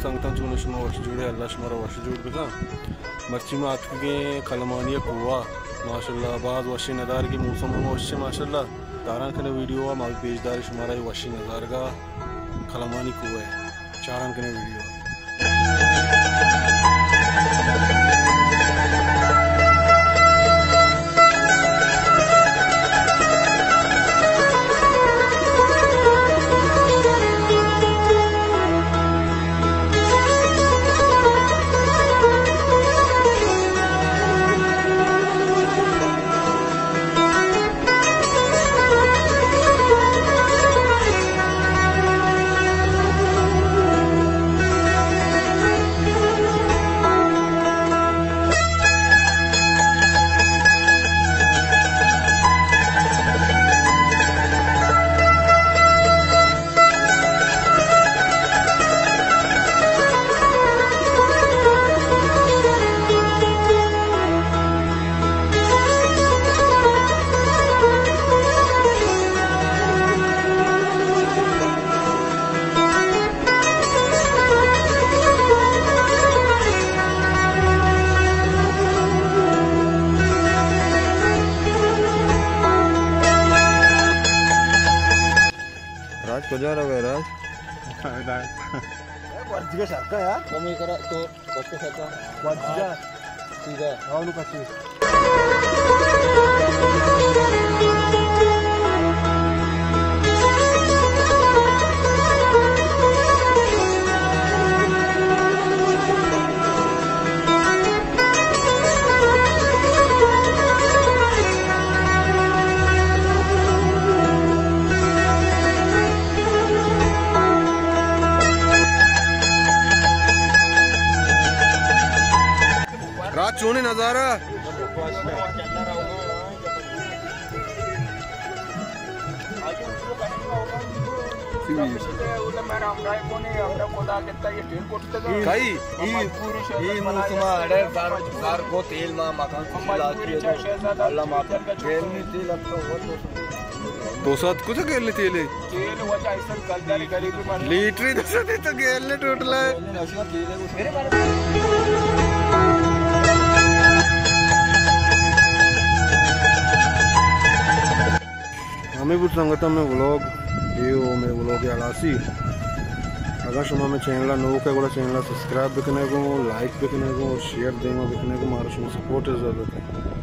سنگتاں، چون شما وش جوڑ ئے؟ اللہ شما را وش جوڑ بکن۔ مرچی ما اتکگیں کلمانی کوہ ءَ۔ ماشاءاللہ، باز وشیں ندارگے، موسم ہم وش ایں ماشاءاللہ۔ چاران کنے ویڈیو ءَ، ما پیش داریں شمارا اے وشیں نظارگا کلمانی کوہ ءِ۔ چاران کنے ویڈیو ءَ۔ راج کجا روئے راج؟ ورزگے سرکا یار۔ کمی کرا تو بچے سرکا۔ ورزگے۔ سیدھا۔ ہاں، نو کچی۔ راج چونیں نظارہ۔ کئی؟ ای، ای موسم اڑے زر، زر کو تیل ما مکان کو لاتی ہے۔ اللہ معاف کر۔ گیلنی تیل اب تو وہ تو دو ساعت کچھ گیلنی تیل ہے۔ لیٹری دو ساعت تو گیلنی ٹوٹل ہے۔ ہمے بوت سنگتاں مئے ولاگ، اے او مئے ولاگ ہلاسی۔ اگاں شما مئے چینل ءَ نوک ئے گڑا چینل ءَ سبسکرائب بکنے گوں، لائک بکنے گوں اور شیئر دیما بکنے گوں، مارا شما سپورٹ ءِ ضرورت ہے۔